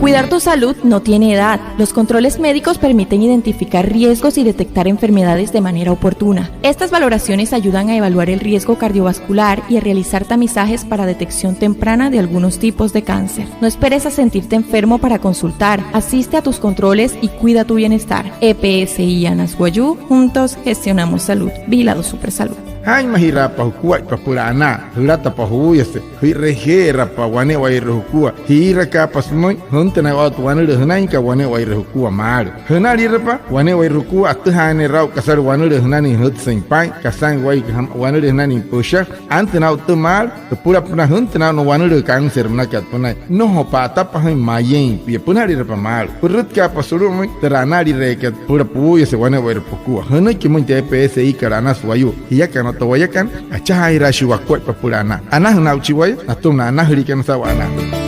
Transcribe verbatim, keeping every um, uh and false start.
Cuidar tu salud no tiene edad. Los controles médicos permiten identificar riesgos y detectar enfermedades de manera oportuna. Estas valoraciones ayudan a evaluar el riesgo cardiovascular y a realizar tamizajes para detección temprana de algunos tipos de cáncer. No esperes a sentirte enfermo para consultar. Asiste a tus controles y cuida tu bienestar. E P S I Anas Wayuu, juntos gestionamos salud. Vigilado Supersalud. Jaa'inmajiraapa jukuaippa süpüla anaa, jülatapa juuyase, ji'reje'erapa wane'ewai jukua, ji'irakaapa sümüin, jüntünaa aa'u tü wanülüü jünainkat wane'ewai jukua maalü. Jünalirapa wane'ewai jukua, atüjaainre aa'u kasa wanülüü jünain jütsüin paa'in, kasain wayuu wanülüü jünain püsha, antünaa aa'u tü maalü, süpülapünaa jüntünaa aa'u na wanülüü cáncer münakat pünain. Nnojo pa'atapajüin mayein pia, pünalirapa maalü. Pürütkaapa sulu'umüin türa analireekat süpüla puuyase wane'ewai jukua. Jünüiki müin tü E P S I-kat Anas Wayuu. Jiakana otta wayakana, achajaajiraashii wakuaippa süpüla anaa. Anajüna aa'uchi waya natüma na anajüliikana saa'u anaa.